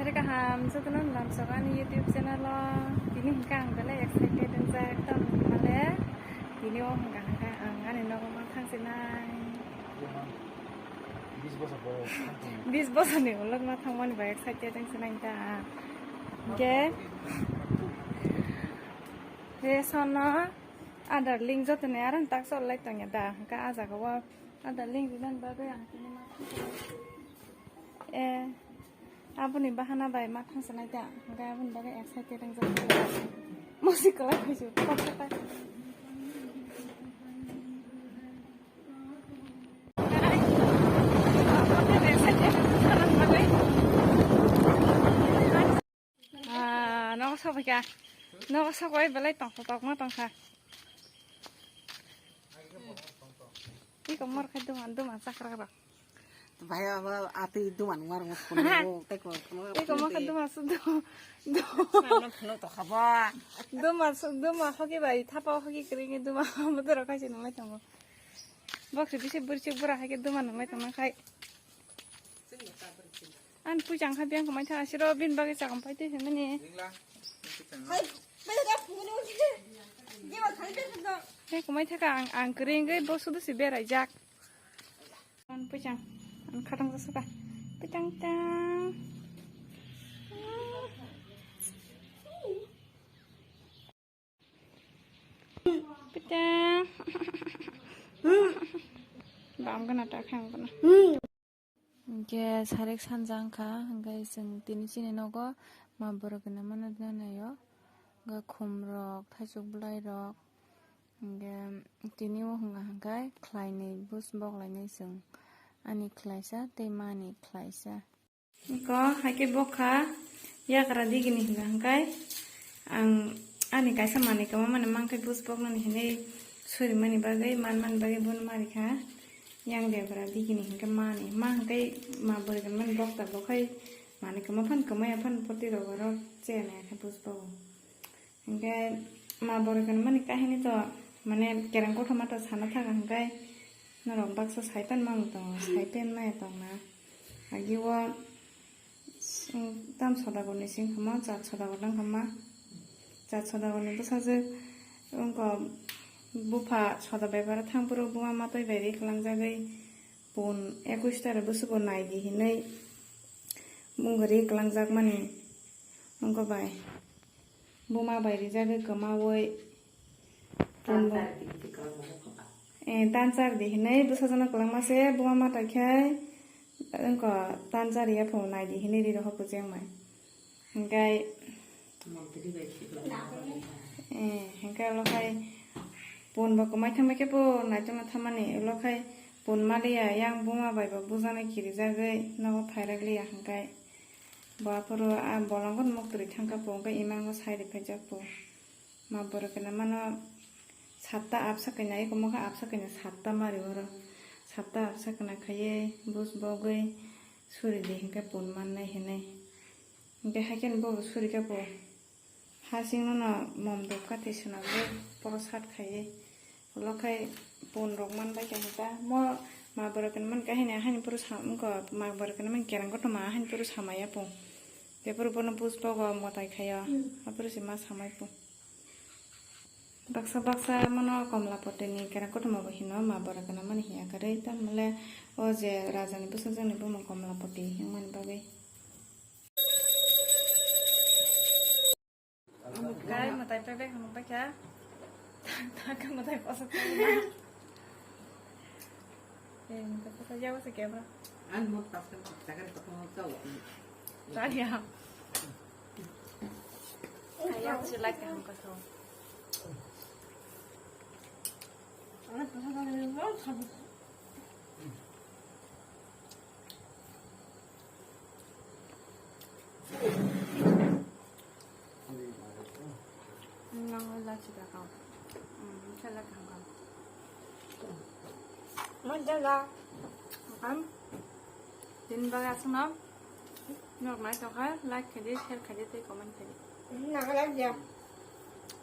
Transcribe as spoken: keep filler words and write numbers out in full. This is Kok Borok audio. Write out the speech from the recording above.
Sari kaham jotono lamsok ani YouTube channel o. Tini hwnkha ang belai excited wngjak, tamo hwnmale tini o hwnkha hwnkha ang ani nogo ma thangsinai. Bis bosor pore thangsinai. Bis bosorni ulok ma thangmani bai excited wngsinai ta. Hwnkhe ration no Aadhaar link jotoni aro tak sol lai tongya da, hwnkhe ah jaga o Aadhaar link rinani bagwi ang tini ma thangsinai. Eh, aboni bahana bai ma thangsinai ta, hwnkhe aboni bagwi excited wngjak. Mosi kwlai khaisi, kok kok kok. Ah, nogo sobaikha. Nogo sogoi belai tongthok tongma tongkha. Iko mor khai duman duman chakra rok. Bhai, abo atwi duman ngar ngar kono, tei ko, kono Iko mor khai duman su du-, du-, Ano phano to khabo. Duman su, duman hoki bai, thapa hoki kringi duman, abo doro khai se nunglai tongo. Bokse bisi burchik bura hai khe duman nunglai tongna khai. Ani puchang kha biyang kwmai tha asiro bin bagwi chakam pai twi hwnmani. Hai, bai da phunukni. Jima thani bai phunuk. He kwmai thaka ang, ang kwrwi wngwi bo sudu si beraijak. Ani puchang, ani khatang jasa ta. Puchang tang. Pita. Bam gana ta khang gana. Hwnkhe sarik sanja wngkha, hwnkhe chwng tini chini nogo ma borok gana mano naio. Hwnkhe khum rok, thaichuk bwlai rok. Hwnkhe tini o hwnka hwnkhe khlainwi buj bok lainai chwng. Ani khlaisa tei mani khlaisa. Iko hai khe bokha yakra digini hwnka hwnkhe ang ani kaisa manwi kwma mani mankhe buj boknani hinwi surimani bagwi manmani bagwi bono marikha yang debra digini hwnkhe mani ma hwnkhe ma bwrwi mani bokta bokhai manwi kwma phano kwmaya phano poti rogo rok chaya nai khe buj bogo. Hingke ma borok ni mani kahini to mane kereng kothoma to sana thaga hingke norok baksa sai pan mang tongo, sai pan maya tongna. Agi o, mm, tam sodagur ni sing khama, chat sodagur nang khama. Chat sodagur ni bwsajwk wngkha bupha soda bai bara thang phuru buma matwi bai ri kwlang jagwi pun ekush tare bwswk bo nai di hinwi wngkha ri kwlang jak mani wngkha bai. Buma bai rijagwi kwmawi. Tanchar di hinwi kwlangma se kwma. Eh, tanchar di hinwi bwsajwkno kwlangma se buma mata khai wngkha tanchar ya phung nai di hinwi ri rohor kucheng mai. Hingkai. Mantri bai si kwlangma. Eh, hingkai ulo khai pun bo kwmai thangbai khe bo naitok na thamani ulo khai pun maliya yang buma bai bo bujana kirijagwi nogo phairak liya hingkai. Bo aphuru a bolongo muktrwi thangkha po, hwnkhe imango sai rwphaijak po. Ma borok khe mano satta apsa khe nai, eko mokhe apsa khe nai satta mari oro. Satta apsa khe nai khaiwi buj bogwi suri di hwnkhe pun mannai hinwi. Hwnkhe haikhe bo suri khe po. Hasing no mom dopka tei swnamwi poro sat khaiwi. Ulo khai pun rok man bai kha hwnkha. Mo ma borok ni man kahini ahani puru sa wngkha, ma borok ni man kerang kotorma ahani puru samaya pung. Tei puru bono buj bogo mwtai khaio. Aphuru se ma samai pung. Baksa baksa mano Komlapoti ni kerang kotorma bo hino, ma borok ni mani hiya kwrwi. Tamole o je raja ni bwsajwk ni bumung Komlapoti wngmani bagwi. Kai mwtai pebek hwnwi baikha. Thangkhe mwtai kosa tongma. Eh, mwtai kosa yago se kebra. Ang mo tas kan tagar tapang tau. Tanya. Ayang se like kan kosa. Ang kosa tau. Nang lachi ka kau. Hmm, chala ka kau. Mo jala. Kam. Din baga suna. Nok mai to kha, like khaidi, share khaidi, tei comment khaidi. Nang lachi ya.